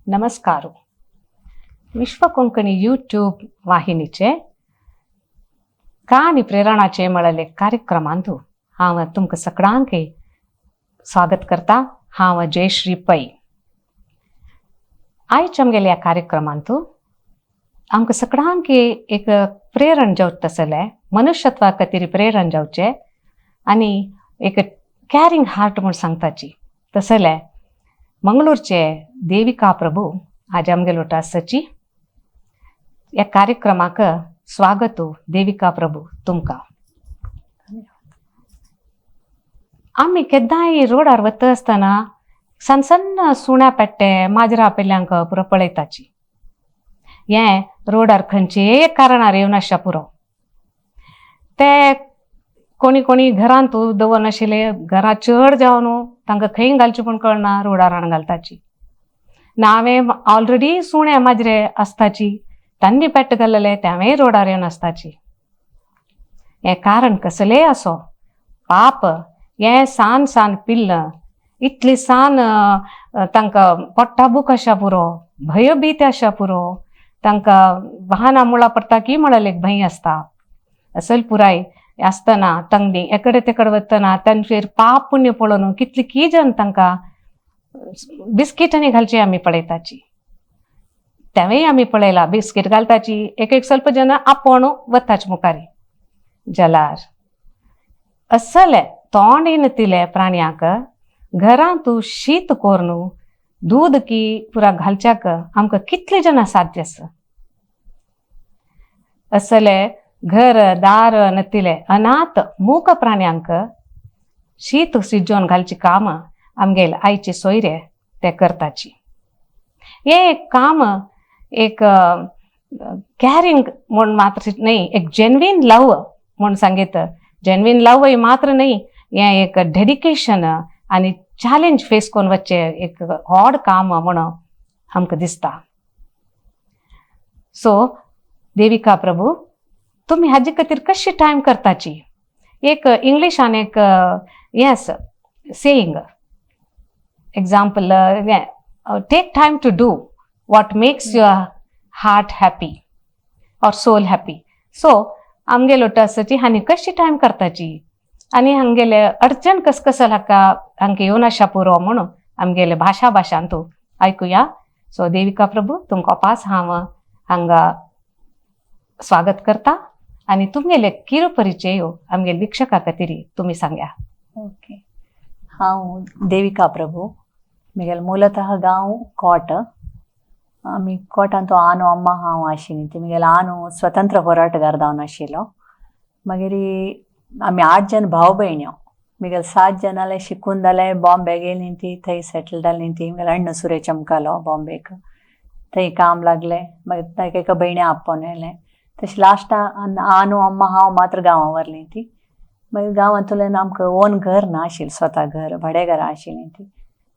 नमस्कार. विश्व कोंकणी यूट्यूब वाहिनीचे काणी प्रेरणाचे म्हळ्ळे कार्यक्रमांतु हांव तुमकां सगळ्यांक स्वागत करता. हांव जयश्री पै. आयज आमगेल्या ह्या कार्यक्रमांतु आमकां सगळ्यांक एक प्रेरण जावचे तसलें, मनुष्यत्वा खातीर प्रेरण जावचें आनी एक कॅरिंग हार्ट म्हूण सांगताची तसलें मंगळूरचे देविका प्रभू आज आमगेलो आसाची. ह्या कार्यक्रमाक स्वागत देविका प्रभू तुमकां. आमी केन्नाय रोडार वता आसतना सान सन्न सुण्या पेट्टे, माजरा पेल्यांक पुरो पळयताची. हें रोडार खंयचेय कारणार येवन पुरो ते कोणी कोणी घरांत दवरनाशिल्ले, घरां चड जावन तांकां खंय घालचें म्हूण कळना, रोडार हाडून घालताची. नावें ऑलरेडी सुणे माजरे आसताची, तांणी पेट्ट घाल्लेले तेंवूय रोडार येवन आसताची. हें कारण कसलेंय आसो, पाप हें सान सान पिल्ल इतली सान तांकां पोट्टा भूक आशा पुरो, भयभीत आशा पुरो, तांकां वाहनां मुळां पडटा की म्हळ्यार एक भंय आसता. असल पुराय आसतना तांणी एकडे तेकडे वतना तांचेर पाप पुण्य पळोवन कितली की जन तांकां बिस्किटांनी घालची आमी पळयताची. तेंवूय आमी पळयला, बिस्कीट घालताची. एक एक स्वल्प जन आपोवन वताच मुखारी जलार. असले तोंड तिले प्राण्यांक घरांत शीत कोरून दूद की पुरा घालच्याक आमकां कितले जाणां साध्य आसा? असले घर दार नतिले अनाथ मूक प्राण्यांक शीत शिजोवन घालची काम आमगेले आयचे सोयरे ते करताची. हें एक काम एक कॅरिंग म्हूण मात्र न्हय, एक जेन्युइन लव म्हूण सांगीत. जेन्युइन लवय मात्र न्हय, हें एक डेडिकेशन आनी चॅलेंज फेस करून वचचें एक व्हड काम म्हूण आमकां दिसता. सो देविका प्रभू, तुमी हाजे खातीर कशी टायम करताची? एक इंग्लिशान एक हें आसा saying, example, "Take time to do what makes your heart happy or soul happy." So आमगेलो आसाची हांणी कशी टायम करताची आनी हांगेले अडचण कस कसं हाका हांकां येवन आशा पुरो म्हणून आमगेले भाशा भाशांतू आयकुया. सो देविका प्रभू, तुमकां पास हांव हांगा स्वागत करता आनी तुमगेले किरो परिचय आमगेले वीक्षका खातीर तुमी सांग्या. ओके, हांव देविका प्रभू. म्हगेलें ಮೂಲತಃ गांव कोट. आमी कोटांत आनो, अम्मा, हांव आशिल्ली. ती म्हगेलो आनो स्वतंत्र होराटगार जावन आशिल्लो. मागीर आमी आठ जण भाव भयण्यो. म्हगेले सात जाणाले शिकून जाले, बॉम्बे गेलीं ती, थंय सेटल जालीं ती. म्हगेलो अण्ण सुरे चमकालो बॉम्बेक, थंय काम लागलें. मागीर एका भयण्या आपोवन येयलें. तशें लास्टा आनो, अम्मा, हांव मात्र गांवां वरलीं ती. मागीर गांवांतल्यान आमकां ओन घर ना आशिल्लें, स्वता घर, भाडे घरां आशिल्लीं ती.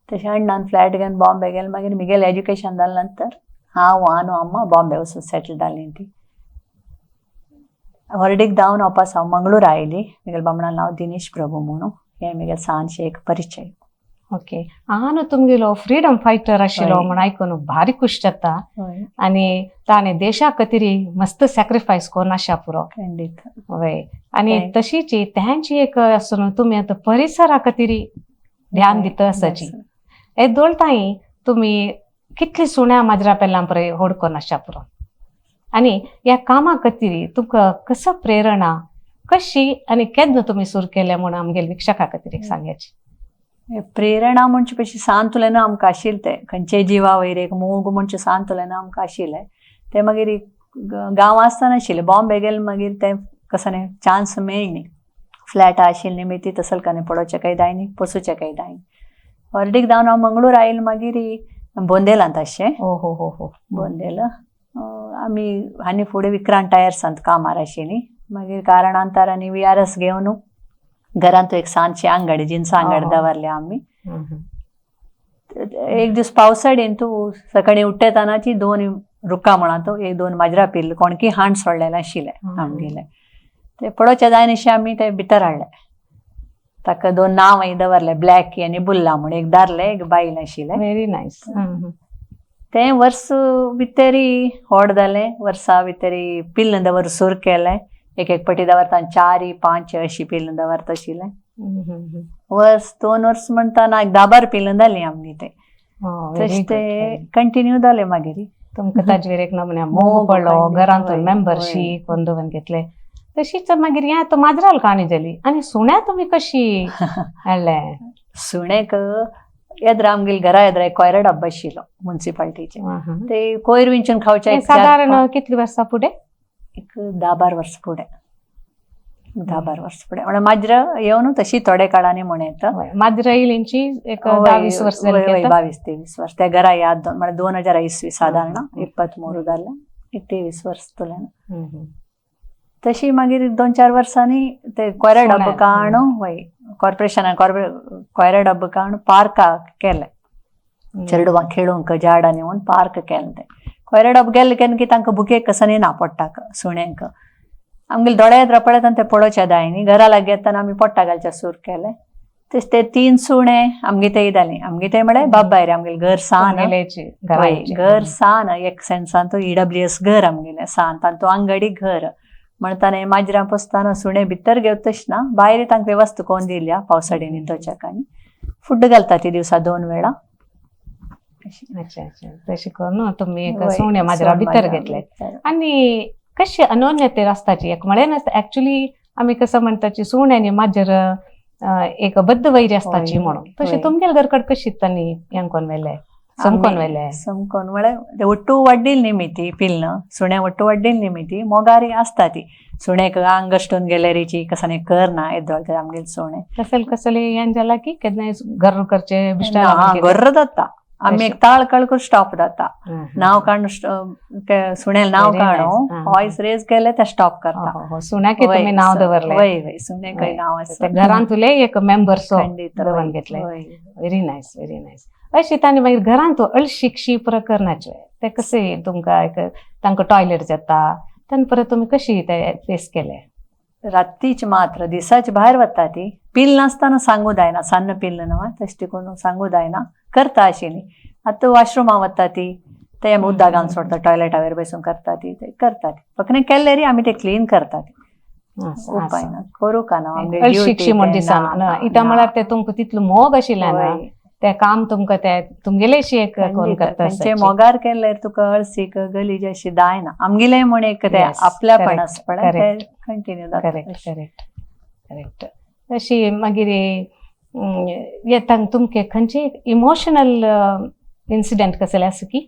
तशें अण्णान फ्लॅट घेवन बॉम्बे गेलें. मागीर म्हगेलें एज्युकेशन जालें नंतर हांव, आनो, अम्मा बॉम्बे वचून सेटल जालीं ती. व्हरडीक धांवन वापस हांव मंगळूर आयली. म्हगेल्या बामणान नांव दिनेश प्रभू म्हणून. हें म्हगेलें सानशें एक परिचय. ओके, आनो तुमगेलो फ्रीडम फायटर आशिल्लो म्हूण आयकून भारी खुश जाता. आनी ताणें देशा खातीर मस्त सॅक्रिफायस करून आशा पुरो. खंडीत. वय, आनी तशीच तेंची एक आसून तुमी आतां परिसरा खातीर ध्यान दिता आसाची. हे दोळताय तुमी कितली सुण्या माजरा पेल्लां पळय होडकोन आशा पुरो. आनी ह्या कामा खातीर तुमकां कसो प्रेरणा कशी आनी केन्ना तुमी सुरू केलें म्हूण आमगेले वीक्षका खातीर एक सांगाची. प्रेरणा म्हणचे पयशी सांतुलें आमकां आशिल्लें तें खंयचेय जिवा वयर एक मोग म्हणचे सांतुलें आमकां आशिल्लें तें. मागीर गांव आसतना आशिल्लें. बॉम्बे गेले मागीर तें कसो चान्स मेळ्ळी, फ्लॅट आशिल्ली मागीर ती तसल कने पळोवचें काय जायनी, पोसूचें काय जायनी. अर्दीक धांवन हांव मंगळूर आयलें. मागीर बोंदेलांत आशें. हो हो हो हो बोंदेल आमी आनी फुडें विक्रांत टायर्सांत कामार आशिल्लीं. मागीर कारणांतर आनी we R S घेवन घरांत एक सानशी आंगडी, जिन्स आंगडी दवरल्या आमी. एक दीस पावसाळेन तूं सकाळी उठ्ठेतानाची दोन रुखां म्हणा तूं एक दोन माजरा पिल्ल कोणकी हांड सोडलेलें आशिल्लें आमगेलें. ते पळोवचें जायनाशें आमी ते भितर हाडले. ताका दोन नांवांय दवरले, ब्लॅकी आनी बुल्ला म्हूण. एक दारलें, एक बायल आशिल्लें. Very nice. ते वर्स भितरी व्हड जालें, वर्सा भितरी पिल्ल दवर सुर केलें. एक एक पटी दवरता 4-5 अशी पिल्ल दवरता आशिल्लें. वर्स 2 वर्स म्हणटा एक 10-12 पिल्ल जालीं आमगे ते. तशें ते कंटिन्यू जालें मागीर. तुमकां ताजेर एक नमुन्या मोग पडलो, घरांत मेंबरशीप दवरून घेतले. तशीच मागीर हें आतां माजराल काणी जाली आनी सुण्या तुमी कशी हाडले? सुण्याक येद्रा आमगेले घरा येद्रा एक कोयरा डब्बा आशिल्लो मुन्सिपाल्टीचे, ते कोयर विंचून खावचे. सादारण कितली वर्सां फुडें? एक 10-12 वर्स फुडें. 10-12 वर्स फुडें म्हणल्यार माजरां येवन तशी थोडे काळांनी म्हण येता. माजरां येयलींची एक 10-20 वर्स जाली. 22-23 वर्स त्या घरा याद म्हळ्यार 2000 इसवी सादारण 23 जालें, एक 23 वर्स तुल्यान. तशी मागीर 2-4 वर्सांनी ते कोयरा डब्बो काणू वय कॉर्पोरेशनान कोयरा डब्बो काणू पार्का केलें. चेडवां खेळूंक झाडांनी म्हूण पार्क केलें. ते कोयरा डब्बो गेले केन्ना की तांकां भुकेक कसनी ना पोट्टाक सुण्यांक. आमगेले दोळे येद्रा पळयता ते पळोवचे जाय न्ही, घरा लागीं येतना आमी पोट्टा घालचे सूर केलें. तशें ते 3 सुणे आमगे ते जालीं. आमगे ते म्हळ्यार बाबाय रे, आमगेलें घर सान, घर सान एक सेन्सान तो EWS घर आमगेलें सान, तांतू आंगडी घर म्हणटाना माजरां पोसताना सुणे भितर घेवं तशें ना, भायर तांकां वेवस्था कोण दिल्या पावसाडी न्हिदोच्याकांनी फुड घालता ती दिवसा 2 वेळा. अच्छा अच्छा, तशें करून तुमी एक सुणे माजरां भितर घेतले. आनी कशें अनोन्यतेर आसताची एक म्हळें नासता. एक्चुली आमी कसं म्हणटाची सूण आनी माजर एक बद्द वैरी आसताची म्हणून, तशें तुमगेले घरकड कशी तांणी हें कोन व्हेलें, समकोन व्हेलें? समकोन म्हळ्यार ते ಒಟ್ಟು वड्डील निमिती पिल्ल सुण्या ಒಟ್ಟು वड्डील निमिती मोगारी आसता ती. सुण्याक आंगष्टून गेलेरीची कसाने कर ना येदोळ आमगेले सुणे कसले कसले हें जाला की केन्नाय घर करचे बिश्टा गर्र जाता. आमी एक ताळ कळ स्टॉप जाता, नाव काडून सुण्याक नाव काडून वॉयस रेज केले ते स्टॉप करता. सुण्याक तुमी नाव दवरलें? वय वय, सुण्याक नाव आसा. घरांतुले एक मेंबर सो दवरून घेतले. Very nice, very nice. अशें तांणी मागीर घरांत अळशिक्षी प्रकरणाचे ते कशें तुमकां एक तांकां टॉयलेट जाता तेन्ना परत तुमी कशी ते फेस केले? रातीच मात्र, दिसाच भायर वता ती. पिल्ल नासतना सांगू जायना, सान्न पिल्ल न्हू तशें देखून सांगू जायना, करता आशिल्ली. आतां वॉशरुमा वता ती, ते आमी उदक घालून सोडटा, टॉयलेटा वयर बसून करता ती, ते करता ती. फक्त केल्ले री आमी ते क्लीन करता ती. उपाय ना, करूं का ना. अळशिक्षी म्हण दिसना इता म्हळ्यार ते तुमकां तितलो मोग आशिल्लो ना, ते काम तुमकां ते तुमगेलेशी एक कोण करता. मोगार केल्यार तुका अळसीक गलीज अशी जायना. आमगेलें म्हण एक ते आपल्यापण आसा पळय, ते कंटिन्यू जाता. Correct correct correct. अशी मागीर येता तुमके खंयचे इमोशनल इन्सिडेंट कसले आसा की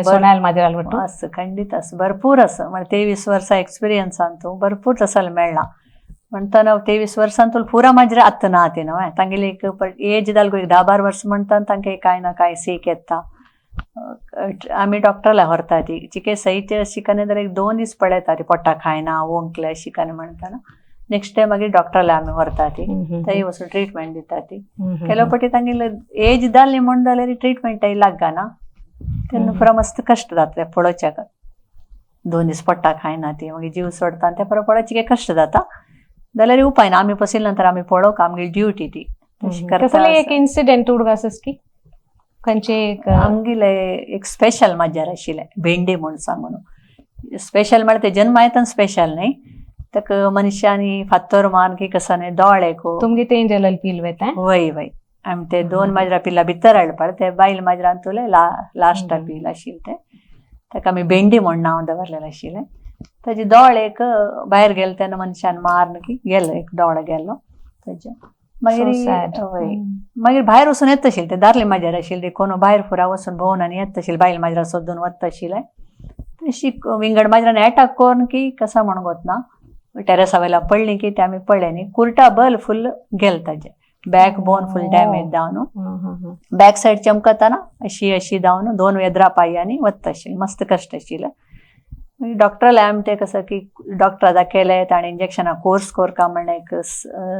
सोनाल माजराल वट्टू? आसा, खंडीत आसा, भरपूर आसा. म्हळ्यार 23 वर्सां एक्सपिरियन्सान तूं भरपूर तसले मेळ्ळा. म्हणटना 23 वर्सां तुला पुरा माजर आत्तां ना ती न्हय, तांगेली एक एज जाल एक 10-12 वर्सां म्हणटा तांकां कांय ना कांय सीक येता. आमी डॉक्टराला व्हरता ती चिके सहित शिकने जाल्यार एक 2 दीस पळयता ती पोटा खायना ओंकले शिकने म्हणटाना. नेक्स्ट डे मागीर डॉक्टराला आमी व्हरता ती, थंय वचून ट्रिटमेंट दिता ती. ಕೆಲವು ಪಟ್ಟಿ तांगेले एज जाली म्हण जाल्यार ट्रिटमेंट लागना, तेन्ना पुरा मस्त कश्ट जातले पळोवच्याक. 2 दीस पोटा खायना ती, मागीर जीव सोडता ते परत पळोवचे कश्ट जाता. जाल्यार उपाय ना, आमी पसिल नंतर आमी पळोवंक आमगेली ड्युटी ती. कसले एक इन्सिडेंट उडगास की खंयचे एक आमगेले एक स्पेशल माजर आशिल्लें, भेंडी म्हूण सांगून. स्पेशल म्हळ्यार ते जन्मायतन स्पेशल न्ही, ताका मनशांनी फातर मारून की कसाने दोळेको तुमगे ते एंजल पील वेता? वय वय, आमी ते 2 माजरां पिल्ला भितर हाडपा, ते बायल माजरान तुले लास्ट पील आशिल्लें ते, ताका आमी भेंडी म्हूण नांव दवरलेलें आशिल्लें. ताजे दोळे एक भायर गेले तेन्ना मनशान मारून की गेलो, एक दोळो गेलो ताजे. मागीर वय मागीर भायर वचून येता आशिल्लें ते, दारले माजर आशिल्लें कोण भायर फुरा वचून भोंवन आनी येता आशिल्लें, बायल माजरां सोदून वता आशिल्लें. तशी विंगड माजरान एटाक करून की कसा म्हण गोतना टेरसा वयल्या पडली की ते आमी पळयलें न्ही, कुर्टा बल फुल गेल ताजे, बॅक बोन फुल डॅमेज जावन बॅक सायड चमकताना अशी अशी जावन 2 वेद्रा पांयांनी वता आशिल्लें. मस्त कश्ट आशिल्लें. मागीर डॉक्टराले आमी ते कसं की डॉक्टर आतां केले ताणें इंजेक्शनां कोर्स कोरका म्हणलें एक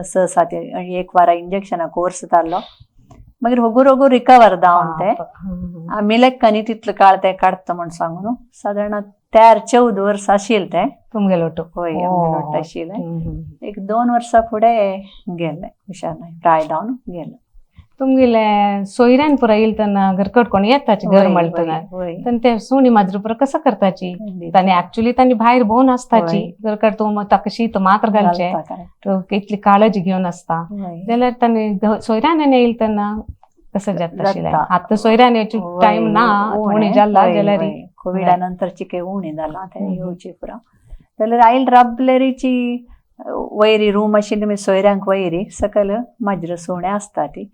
6-7 एक वारा इंजेक्शनां कोर्स जालो. मागीर होगूर होगूर रिकवर जावन ते आमी लेक्कांनी तितलो काळ ते काडटा म्हण सांगून सादारण 13-14 वर्सां आशिल्लें ते तुमगेलो वट्टू. वय आमगेलो वट्टू आशिल्लें. एक 2 वर्सां फुडें गेलें, हुशार न्हय प्राय जावन गेलें. तुमगेले सोयऱ्यान पुरा येयल तेन्ना घर कटकोण येताची घर मळटना तेन्ना ते सुणी माजर पुरा कसं करताची तांणी ऍक्च्युली तांणी भायर भोवन आसताची घर काडतो मग ताका शीत मात्र घालचे इतली काळजी घेवन आसता जाल्यार तांणी सोयऱ्यान येयल तेन्ना कसं जाता आशिल्लें. आतां सोयऱ्यान येवची टायम ना, उणें जाला जाल्यार कोविडा नंतरची काही उणें जाला तें येवची पुरा. जाल्यार आयल राबलेरीची वयरी रूम आशिल्ली मागीर सोयऱ्यांक वयरी सकयल माजर सुणें आसता ती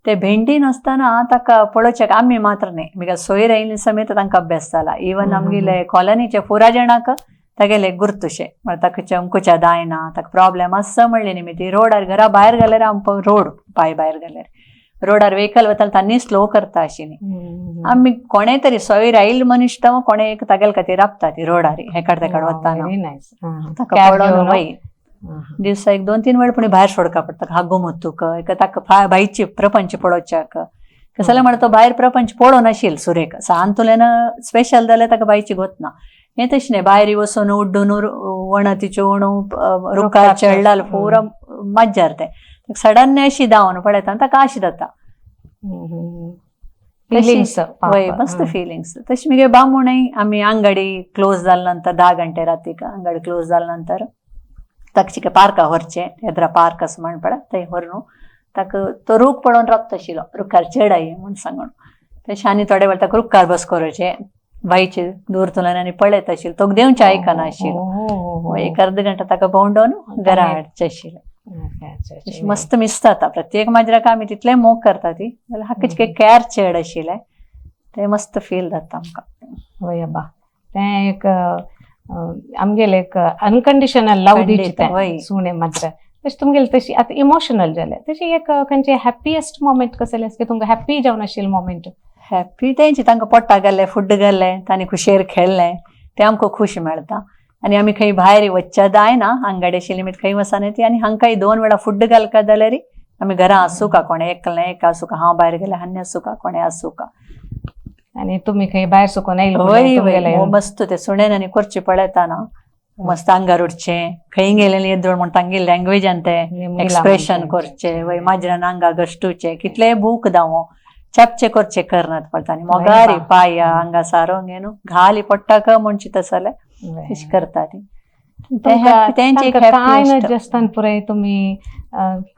ते भेंडी नासतना ताका पळोवच्याक आमी मात्र न्ही मिगे सोयरे आयिल्ली समेत तांकां अभ्यास जाला. इवन आमगेले कॉलनीचे पुरा जाणांक तागेले गुर्तुशे म्हळ्यार ताका चमकुच्या जायना, ताका प्रॉब्लेम आसा म्हणले न्ही ती रोडार घरा भायर गेल्यार आमकां रोड पांय भायर गेल्यार रोडार व्हेकल वताले तांणी स्लो करता आशिल्ली. आमी कोणे तरी सोयर आयिल्लो मनीस तो कोणे एक तागेले खातीर राबता ती रोडार हेकाड तेकाड वतना ताका पळोवन वय दिवसा एक 2-3 वेळ पूण भायर सोडका पडटा हागो मुतूक एक ताका भायची प्रपंच पळोवच्याक कसले म्हणटा तो भायर प्रपंच पळोवन आशिल्लो सुरेक सांतुल्यान स्पेशल जाल्यार ताका भायची गोतना हें तशें न्ही भायर वचून उड्डून वणतीच्यो रुखार चडलाल पुरा मज्जार तें सडन अशी धांवन पळयता ताका आशी जाता वय मस्त फिलिंग्स. तशें मगे बामूणय आमी अंगडी क्लोज जाल्या नंतर 10 गंटे रातीक अंगडी क्लोज जाल्या नंतर ताका चिके पार्का व्हरचें येद्रा पार्क आसा म्हण पळय थंय व्हरून ताका तो रूख पळोवन रावता आशिल्लो रुखार चेडाय म्हूण सांगून. तशें आनी थोडे वेळ ताका रुखार बस करोचें बायचे दूर तुल्यान आनी पळयत आशिल्लो तो देंवचें आयकना आशिल्लो एक अर्द घंटा ताका भोंवडोवन घरा हाडचें आशिल्लें. मस्त मिसता आतां प्रत्येक माजराक आमी तितलें मोग करता ती जाल्यार हाका चिके कॅर चड आशिल्लें तें मस्त फील जाता आमकां. वय बा तें एक आमगेलें एक अनकंडिशनल लव दिची तें सुणें माजर तशें तुमगेलें तशी आतां इमोशनल जालें तशी एक खंयचे हॅप्पीएस्ट मोमेंट कसलें की तुमकां हॅप्पी जावन आशिल्लें मोमेंट? हॅप्पी तेंची तांकां पोट्टाक गेल्लें फुड्ड गेल्लें तांणी खुशयेर खेळ्ळें तें आमकां खूश मेळटा. आनी आमी खंय भायर वचच्या जायना आंगाडी आशिल्ली मागीर खंय वचना ती आनी हांकांय 2 वेळा फुड्ड घालका जाल्यार आमी घरा आसूका कोणें एकलें एक आसूका हांव भायर गेल्यार हान्ने आसूका कोणें आसूका. आनी तुमी खंय भायर सुकून आयले वय मस्त ते सुण्यान आनी करचे पळयता ना मस्त आंगार उडचें खंय गेलें येदोळ म्हण तांगे लँग्वेजान ते एक्सप्रेशन करचें वय माजरान आंगा गश्टुचें कितलेंय भूक दावो चपचे करचे करनात पडटा आनी मोगारी पाया हांगा सारोंग न्हू घाली पडटा म्हणची तसले तशें करता ती. कांय नासतना पुराय तुमी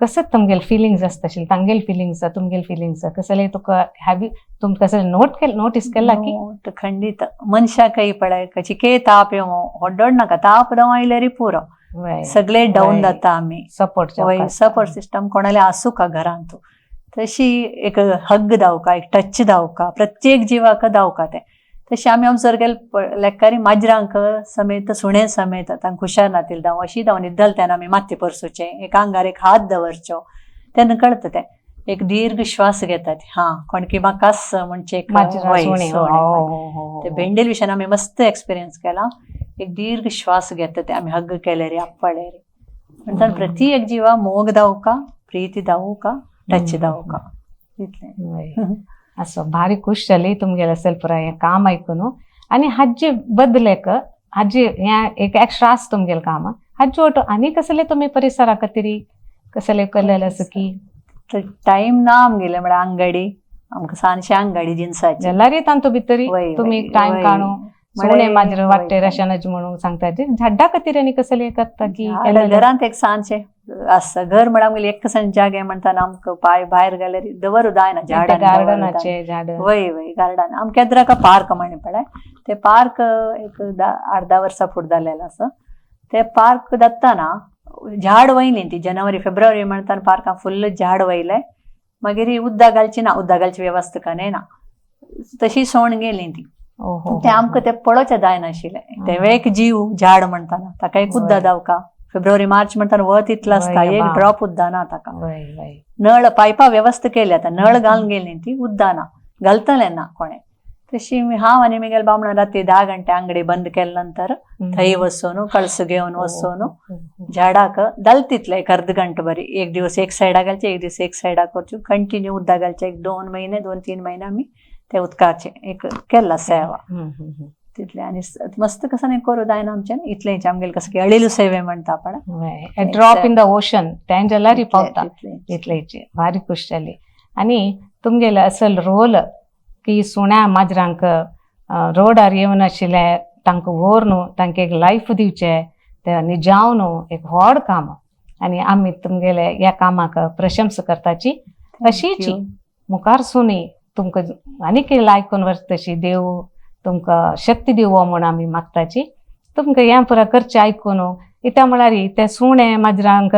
कसं तुमगेले फिलिंग्स आसता आशिल्ले तांगेले फिलिंग्स तुमगेले फिलिंग्स कसले तुका हॅवी तुम कसले नोट केल नोटीस केला की? खंडीत मनशाकय पळय चिके ताप येवं होड्डोड नाका ताप जावं आयल्यार पुरो सगळे डावन जाता आमी. सपोर्ट वय सपोर्ट सिस्टम कोणाले आसूं का घरांत तशी एक हग दावका एक टच दावका प्रत्येक जिवाक दावका तें तशें आमी ऑब्जर्व केलें लेकारी माजरांक समेत सुणे समेत तांकां हुशार नातील धांव अशी धांव न्हिदल तेन्ना आमी माती परसुचें एक आंगार एक हात दवरचो तेन्ना कळटा तें एक दीर्घ श्वास घेतात हां कोणकी म्हाका आस म्हणचे ते भेंडेल विशयान आमी मस्त एक्सपिरियन्स केला. एक दीर्घ श्वास घेता ते आमी हग केले रे आपडले रे म्हणटा प्रति एक जिवा मोग दावका प्रीती दावका टच दावका इतलें. असो भारी खुश जाली तुमगेलें असेल पुराय हें काम आयकून. आनी हाजे बदलेक हाजे हें एक एक्स्ट्रा आसा तुमगेलें काम हाजे वटू आनी कसले तुमी परिसरा खातीर कसले केलेलें आसा की टायम ना आमगेले म्हळ्यार आंगडी आमकां सानशे आंगडी जिनसाची जाल्यार तांतू भितर तुमी टायम काडून सुणे माजर वाटेर अशें म्हणून सांगता झाडा खातीर आनी कसले करता की घरांत एक सानशें आसता घर म्हळ्यार आमगेले एक सान जागे म्हणटाना आमकां पांय भायर गेल्यार दवरू जायना झाडां गार्डनाचे झाड वय वय गार्डन आमकां केद्राका पार्क म्हण पळय ते पार्क एक 8-10 वर्सां फुडें जालेलें आसा ते पार्क जाताना झाड वयली ती जानेवारी फेब्रुवारी म्हणटाना पार्कां फुल्ल झाड वयलें मागीर उदक घालची ना उदक घालची वेवस्था कने ना तशी सोण गेली ती तें आमकां तें पळोवचें जायनाशिल्लें तें एक जीव झाड म्हणटाना ताका एक उदक दावका फेब्रुवारी मार्च म्हणटाना वत इतलो आसता एक ड्रॉप उदक ना ताका नळ पायपा वेवस्था केली आतां नळ घालून गेली ती उदक ना घालतलें ना कोणें तशी हांव आनी मिगेल बामण राती 10 गंटे अंगडी बंद केले नंतर थंय वचून कळस घेवन वचून झाडाक घाल तितले एक अर्द घंटो बरी एक दिवस एक सायडाक घालचे एक दिवस एक सायडाक करचे कंटिन्यू उदक घालचे एक 2 महिने 2-3 महिने आमी ते उदकाचे एक केला सेवा तितले. आनी मस्त कसं नाही करू जायना आमच्यान इतलें आमगेले कसं की अळीलू सेवे म्हणटा आपण ड्रॉप इन the ocean तें जाल्यार पावता इतलेंच. भारी खुश जाली. आनी तुमगेलो असल रोल की सुण्या माजरांक रोडार येवन आशिल्ले तांकां व्हर न्हू, तांकां एक लायफ दिवचें, ते निजाव न्हू एक व्हड काम. आनी आमी तुमगेले ह्या कामाक प्रशंसा करताची. अशीच मुखार सुनी तुमकां आनीक आयकून वच तशी देव तुमकां शक्ती दिवो म्हूण आमी मागताची. तुमकां हें पुरा करचें आयकून इत्या म्हळ्यार ते सुणे माजरांक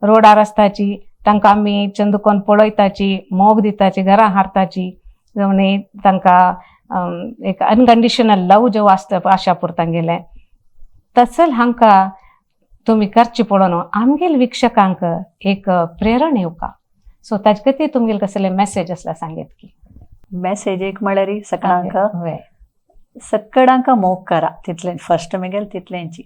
रोडार आसताची, तांकां आमी चंदकोन पळयताची, मोग दिताची, घरां हाडटाची, जावं तांकां एक अनकंडिशनल लव जो आसता आशा पुर तांगेलें तसल हांकां तुमी करची पळोवन आमगेल वीक्षकांक एक प्रेरण येवका. सो ताजे खातीर तुमगेले कसले मेसेज आसल्यार सांगेत की. मेसेज एक म्हळ्यार सगळ्यांक सगळ्यांक मोग करा तितलें फर्स्ट मेगेल तितलेंची.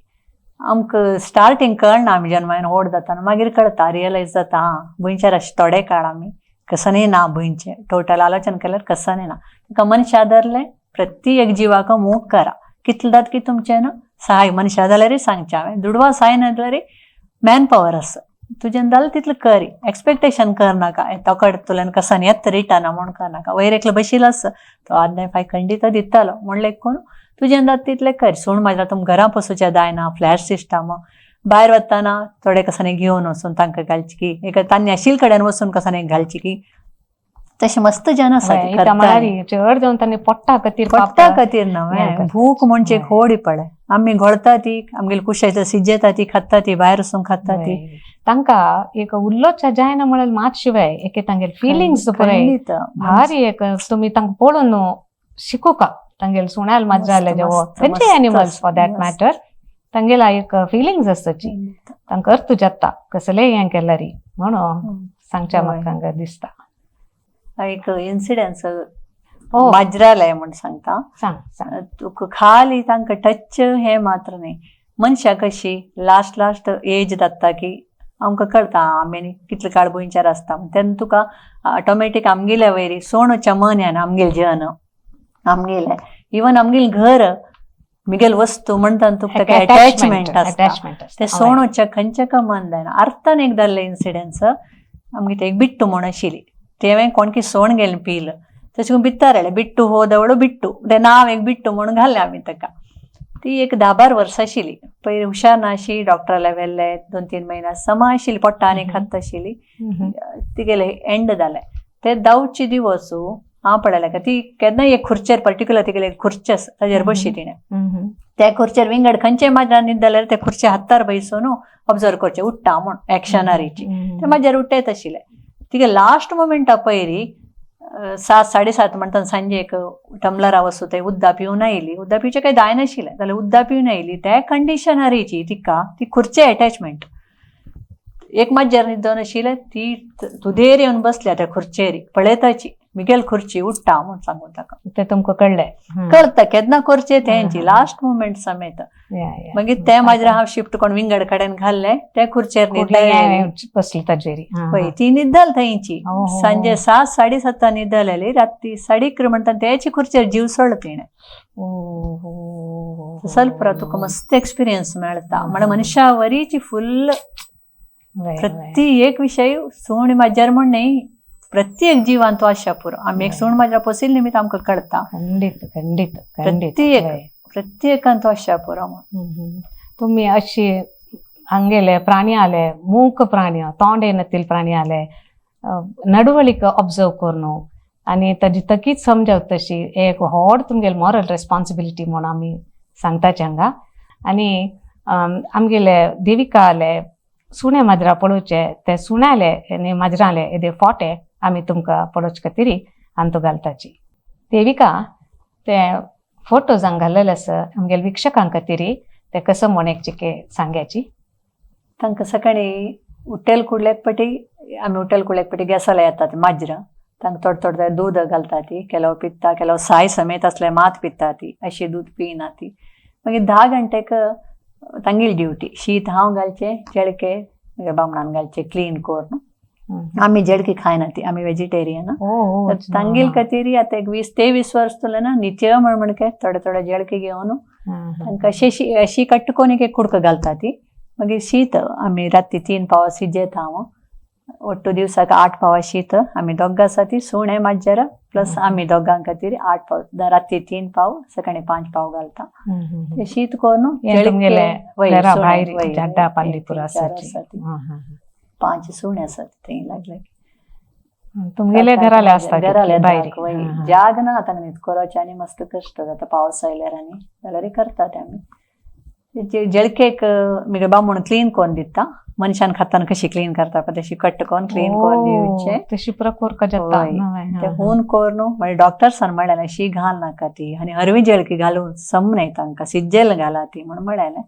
आमकां स्टार्टींग कळना, आमी जन्मायन व्हड जाता मागीर कळटा, रियलायज जाता आं भुंयचेर अशें थोडे काळ आमी कसनय ना, भुंयचें टोटल आलोचन केल्यार कसनय ना. ताका मनशा धरलें प्रति एक जिवाक मोग करा कितलें जाता की तुमचें न्हू सहाय मनशा जाल्यारय सांगचें हांवें, दुडवा सहाय ना जाल्यार मॅन पावर आसा तुजें जालें तितलें करी, एक्सपेक्टेशन करनाका तोकड तुल्यान कसन येता रिटर्न म्हूण करनाका. वयर एकलो बशिल्लो आसा तो आद फाय खंडीत दितालो म्हणलें कोण तुजें जाता तितलें कर. सूण माजरां तुमकां घरां पोसुचें जायना, फ्लॅट सिस्टम, भायर वतना थोडे कसांनी घेवन वचून तांकां घालची की एक तांणी आशिल्ले कडेन वचून कसांनी घालची की तशें मस्त जन आसा. चड जावन तांणी पोट्टा खातीर, पोट्टा खातीर न्हय, भूक म्हणजे एक होडी पडे आमी घोळटा ती आमगेली कुशायता सिजेता ती खाता ती भायर वचून खाता ती. तांकां एक उल्लोच्या जायना म्हळ्यार मात शिवाय एके तांगेले फिलिंग्स पुराय भारी एक तुमी तांकां पळोवन शिकूका तांगेले सुण्याल माजराले जेवो खंयचे एनिमल्स फॉर that matter तांगेला एक फिलिंग्स आसताची, तांकां अर्थ जाता कसलेय हें केल्यार म्हणून सांगच्या म्हाका दिसता. एक इन्सिडन्स माजरालय म्हूण सांगता. सांग. तुका खाली तांकां टच हें मात्र न्ही, मनशां कशी लास्ट लास्ट एज जाता की आमकां कळटा आमी कितले काळ भुंयचेर आसता तेन्ना तुका ऑटोमॅटीक आमगेल्या वयरी सोणच्या मन येना, आमगेले जन आमगेलें इवन आमगेलें घर मिगेल वस्तू म्हणटा तुका ताका अटॅचमेंट आसता, ते सोणोच्या खंयच्या का मन जायना. अर्थान एक जाल्लें इन्सिडन्स, आमगे ते एक बिट्टू म्हूण आशिल्ली, तेवें कोणकी सोण गेलें पील तशें बित्तार बिट्टू हो दवळो बिट्टू तें नांव एक बिट्टू म्हणून घालें आमी ताका. ती एक 10-12 वर्सां आशिल्ली, पयलीं हुशार ना अशी डॉक्टराला व्हेल्ले 2-3 म्हयने समा आशिल्ली, पोट्टा आनी खात आशिल्ली, तिगेलें एंड जालें. ते धांवचे दिवस हांव पळयलें का ती केन्ना एक खुर्चेर पर्टिक्युलर तिगेले एक खुर्ची आसा ताजेर बशी तिणें, त्या खुर्चेर विंगड खंयचे माजरान न्हीद जाल्यार ते खुर्चे हातार बैसून ऑब्जर्व करचें उठ्ठा म्हूण एक्शनारीची, ते माजर उठयत आशिल्लें. तिगे लास्ट मोमेंटा पयरी 7-7:30 म्हणटा सांजे एक टंबलरा वचून ते उद्दा पिवन आयली, उद्दा पिवचें कांय जायनाशिल्लें जाल्यार उद्दा पिवन आयली. त्या कंडिशनरीची तिका ती खुर्चे अटॅचमेंट एक माजर न्हिदोन आशिल्लें, ती तुदेर येवन बसल्या त्या खुर्चेर पळयताची मिगेल खुर्ची उठ्ठा म्हूण सांगून ताका. ते तुमकां कळ्ळें? कळटा केन्ना करचें तेंची लास्ट मुमेंट समेत. मागीर ते माजर हांव शिफ्ट कोण विंगड कडेन घाल्लें त्या खुर्चेर न्हिदलें बसली ताजेर, पळय ती न्हिदल थंयची सांजे 7-7:30 न्हिदलेली, राती 11:30 म्हणटा त्याची खुर्चेर जीव सोडलो तिणें. ಸ್ವಲ್ಪ तुका मस्त एक्सपिरियन्स मेळटा म्हळ्यार मनशा वरीची फुल प्रति एक विशय सूण माजर म्हण न्ही, प्रत्येक जिवान तो आशा पुरो. आमी एक सूण माजरा पोसिल्ले निमित्त आमकां कळटा. खंडीत खंडीत खंडीत. प्रत्येकान तो आशा पुरो म्हूण. तुमी अशी हांगेले प्राणी आले, मूक प्राणी, तोंड येनातील प्राणी आले, नडवळीक ऑब्जर्व करून आनी ताजी तकीच समजावत तशी एक व्हड तुमगेले मॉरल रेस्पॉन्सिबिलिटी म्हूण आमी सांगताचे हांगा. आनी आमगेले देविका आले सुणे माजरां पळोवचे, ते सुण्याले आनी माजरांले येदे फोटे आमी तुमकां पळोवचे खातीर अंतू घालताची. देविका ते फोटोज हांगा घाल्लेले आसा आमगेले वीक्षकां खातीर, ते कसो म्हूण एक चिके सांग्याची. तांकां सकाळीं उटेल कुडल्याक पटी आमी उटेल कुडल्याक पटी गॅसाला येतात माजरां, तांकां थोडे थोडे दूद घालता ती, केलो पिता केलो साय समेत आसल्यार मात पिता ती, अशी दूद पिना ती. मागीर 10 घंटेक तांगेली ड्युटी, शीत हांव घालचें चेडके मागीर बामणान घालचें क्लीन करून. आमी जेडकी खायना ती, आमी वेजिटेरियन. तांगेल खातीर आतां एक 20-23 वर्स तुलें ना नित्य म्हण म्हणके थोडे थोडे जेडके घेवन तांकां अशी अशी कट्ट कोन एक कुडको घालता ती. मागीर शीत आमी राती 3 पावस शिजयता हांव, ಒಟ್ಟು ದಿವ್ಸಕ್ಕೆ 8 पाव शीत आमी दोग आसा ती सुणे माजर प्लस आमी दोगां खातीर 8 पाव, राती 3 पाव सकाळी 5 पाव घालता. ते शीत करून 5 सुणे आसात थंय लागले. तुमगेले घराले आसता घराले जाग ना आतां न्हीद करोचे आनी मस्त कश्ट जाता पावस आयल्यार आनी जाल्यार करतात आमी. जळकेक मिगे बामूण क्लीन करून दिता, मनशान खातान कशी क्लीन करता पळय तशी कट्ट करून क्लीन करून दिवचे. तशी पुरा कोरका जाता. ते हून करून म्हणजे डॉक्टर्सान म्हणलें शी घाल नाका ती आनी हरवी जळकी घालून सम न्हय तांकां सिज्जेल घाला ती म्हणून म्हणलें.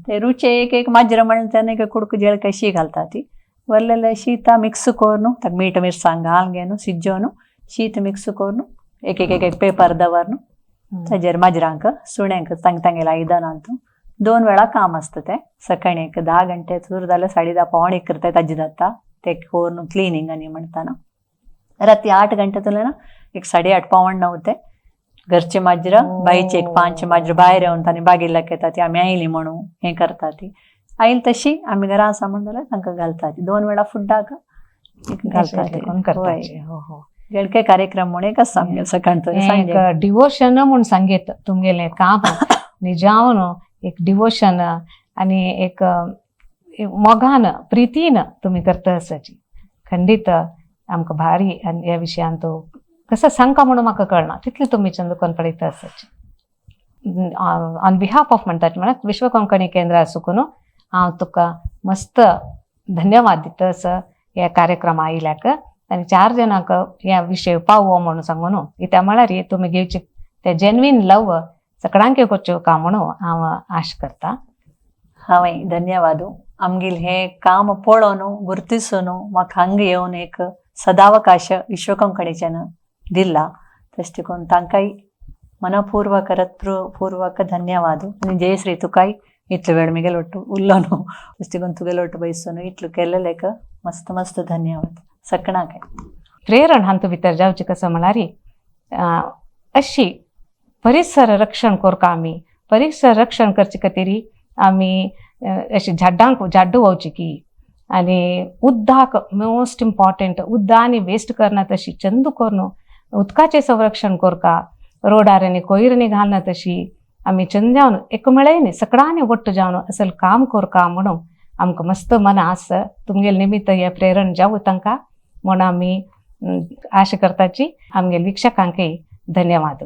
ते रुचे एक एक माजर म्हणलें तेन्ना एक कुडको जळके शी घालता ती वरलेले शीत मिक्स करून ताका मीठ मिरसांग घाल घेवन सिज्जोवन शीत मिक्स करून एक एक एक पेपर दवरून ताजेर माजरांक सुण्यांक तांक तांगेले आयदनांत 2 वेळा काम आसता तें. सकाळी एक 10 घंटे सुरू जाल्यार 10:30 पावणे 1 करता ताजें जाता ते करून क्लिनींग आनी म्हणटाना. राती 8 घंटे तुलें ना एक 8:30 8:45 ते घरचे माजरां बायचे एक 5 माजरां भायर येवन तांणी बागेर येता ती आमी आयली म्हणून हें करता ती आयल तशी आमी घरा आसा म्हण जाल्यार तांकां घालता ती 2 वेळा फुड्डाक घालता. जळके कार्यक्रम म्हूण एक आसा आमगे सकाळचो डिवोशन म्हूण सांगेत तुमगेलें काम निजावन एक डिवोशन आनी एक मोगान प्रितीन तुमी करता आसाची. खंडीत आमकां भारी आनी ह्या विशयान तो कसो सांगका म्हणून म्हाका कळना तितले तुमी चंदूकोन पळयता आसाची. ऑन बिहाफ ऑफ म्हणटात म्हळ्यार विश्व कोंकणी केंद्र सुकून हांव तुका मस्त धन्यवाद दिता आसा ह्या कार्यक्रमा आयल्याक आनी 4 जाणांक ह्या विशय पावो म्हणून सांगून कित्याक म्हळ्यार तुमी घेवचे ते जेन्युइन लव सगळ्यांक करच्यो काम म्हणून हांव आश करता. हांवें धन्यवाद. आमगेल हें काम पळोवन गुर्तिसून म्हाका हांगा येवन एक सदावकाश विश्व कोंकणीच्यान दिला तशें देखून तांकांय मनपूर्वक पूर्वक धन्यवाद. आनी जयश्री तुकाय इतलो वेळ मिगेल ಒಟ್ಟು उल्लो न्हू तशें देखून तुगेलो ಒಟ್ಟು बयसून इतलो केलेलेक मस्त मस्त धन्यवाद सगळ्यांक. प्रेरण हातूंत भितर जावचें कसो म्हळ्यार अशी परिसर रक्षण करता आमी. परिसर रक्षण करचे खातीर आमी अशी झाडांक झाड्डो व्हांवची की आनी उदक मोस्ट इम्पॉर्टंट उदक आनी वेस्ट करना तशी चंद करून उदकाचें संरक्षण करता. रोडार आनी कोयर न्ही घालना तशी आमी चंद जावन एकमेळायनी सगळ्यांनी ಒಟ್ಟು जावन असल काम करता म्हणून आमकां मस्त मन आसा. तुमगेले निमित्त हें प्रेरण जावं तांकां म्हूण आमी आशा करताची. आमगेले वीक्षकांकय धन्यवाद.